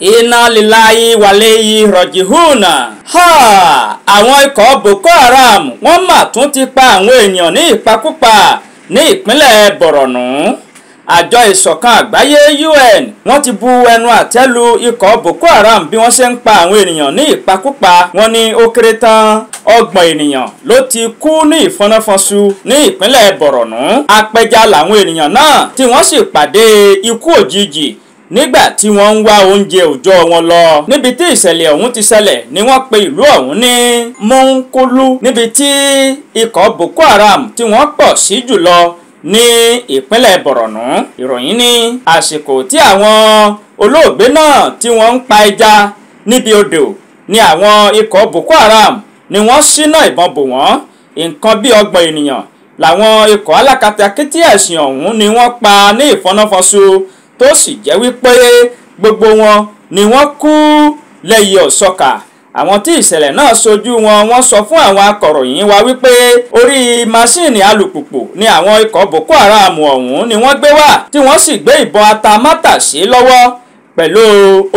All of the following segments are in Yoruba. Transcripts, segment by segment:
Iná líláyé wàlé yìí rọ̀jìhùnà. Àwọn ikọ̀ Boko Haram wọ́n mà tún ti pa àwọn èèyàn ní ìpakúpa ní ìpínlẹ̀ Borno. Àjọ ìṣọ̀kan àgbáyé UN wọ́n ti bu ẹnu àtẹ́ lu ikọ̀ Boko Haram bí wọ́n ṣe ń pa àwọn ènìyàn ní ìpakúpa. Wọ́n ní ó kéré tán 30 ènìyàn ló ti kú ní ìfọnáfọnṣu ní ìpínlẹ̀ Borno. Apẹja làwọn ènìyàn náà tí wọ́n sì pàdé ikú òjijì nígbà tí wọ́n ń wá oúnjẹ òòjọ́ wọn lọ. Níbi tí ìṣẹ̀lẹ̀ ọ̀hún ti ṣẹlẹ̀ ni wọ́n pe ìlú ọ̀hún ní Mọ́ńkólú, níbi tí ikọ̀ Boko Haram tí wọ́n pọ̀ sí jùlọ ní ìpínlẹ̀ Borno. Ìròyìn ní àsìkò tí àwọn olóògbé náà tí wọ́n ń pa ẹja níbi odò ni àwọn ikọ̀ Boko Haram ni wọ́n ṣínà ìbọn bò wọ́n. Nǹkan bí 30 ènìyàn làwọn ikọ̀ alákatakítí ẹ̀sìn ọ̀hún ni wọ́n pa ní ìfọnáfọnṣu, tó sì jẹ́ wípé gbogbo wọn ni wọ́n kú lẹ́yìn ọ̀sọ́kà. Àwọn tí ìṣẹ̀lẹ̀ náà ṣojú wọn wọ́n sọ fún àwọn akọ̀ròyìn wa wípé orí masíìnì alùpùpù ni àwọn ikọ̀ Boko Haram ọ̀hún ni wọ́n gbé wá, tí wọ́n sì gbé ìbọn atamátàsé lọ́wọ́ pẹ̀lú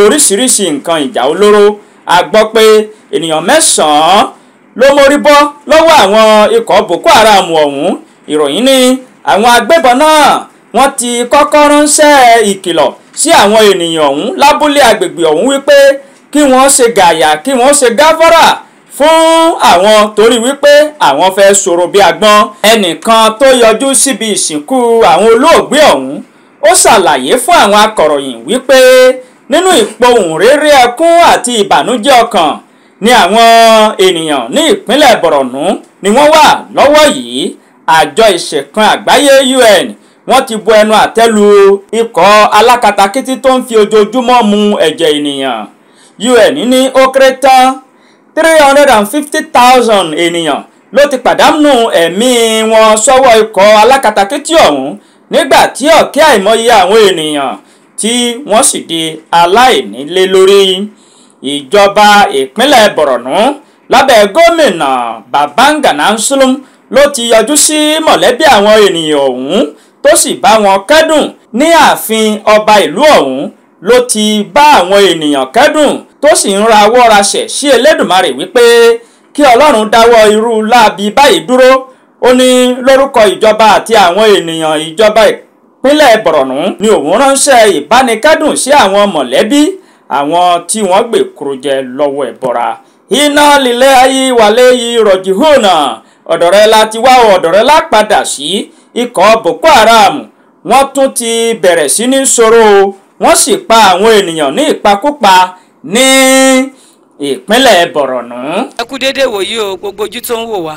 oríṣiríṣi nǹkan ìjà olóró. A gbọ́ pé ènìyàn 9 ló mórí bọ́ lọ́wọ́ àwọn ikọ̀ Boko Haram ọ̀hún. Ìròyìn ní àwọn agbébọn náà wọ́n ti kọ́kọ́ ránṣẹ́ ìkìlọ̀ sí àwọn ènìyàn ọ̀hún lábúlé agbègbè ọ̀hún wípé kí wọ́n ṣe gàyà, kí wọ́n ṣe gáfárà fún àwọn torí wípé àwọn fẹ́ sọ̀rọ̀ bí agbọ́n. Ẹnìkan tó yọjú síbi ìsìnkú àwọn olóògbé ọ̀hún ó ṣàlàyé fún àwọn akọ̀ròyìn wípé nínú ìpohùnréré ẹkún àti ìbànújẹ́ ọkàn ni àwọn ènìyàn ní ìpínlẹ̀ Borno ni wọ́n wà lọ́wọ́ yìí. Àjọ ìṣẹ̀kan àgbáyé UN wọ́n ti bu ẹnu àtẹ́ lu ikọ̀ alákatakítí tó ń fi ojoojúmọ́ mu ẹ̀jẹ̀ ènìyàn. UN ní ó kéré tán 350,000 ènìyàn ló ti pàdánù ẹ̀mí wọn sọ́wọ́ ikọ̀ alákatakítí ọ̀hún, nígbà tí ọ̀kẹ́ àìmọye àwọn ènìyàn tí wọ́n sì di aláìnílé lórí. Ìjọba ìpínlẹ̀ Borno lábẹ́ gómìnà Babangana Zulum ló ti yọjú sí mọ̀lẹ́bí àwọn ènìyàn ọ̀hún tó sì bá wọn kẹ́dùn. Ní ààfin ọba ìlú ọ̀hún ló ti bá àwọn ènìyàn kẹ́dùn tó sì ń rawọ́ rasẹ̀ sí Elédùmarè wípé kí Ọlọ́run dáwọ́ irú láabi báyìí dúró. Ó ní lórúkọ ìjọba àti àwọn ènìyàn ìjọba ìpínlẹ̀ Borno ni òun ránṣẹ́ ìbánikẹ́dùn sí àwọn mọ̀lẹ́bí àwọn tí wọ́n gbé kúrò jẹ lọ́wọ́ ẹ̀bọra. Iná lílẹ̀ ayé wàlẹ̀ yìí rọ̀jì hùnà, ọ̀dọ̀ rẹ la ti wá, ọ̀dọ̀ rẹ la padà sí. Ikọ̀ Boko Haram wọ́n tún ti bẹ̀rẹ̀ sí ní sọ̀rọ̀, wọ́n sì pa àwọn ènìyàn ní ìpakúpa ní ìpínlẹ̀ Borno. Ẹ kú déédéé wòyí o, gbogbo ojú tó ń wò wá,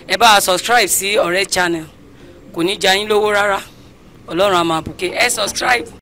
ẹ bá a subscribe sí Ọ̀rẹ́ Channel, kò ní já yín lówó rárá, Ọlọ́run á máa bùkẹ́ ẹ subscribe.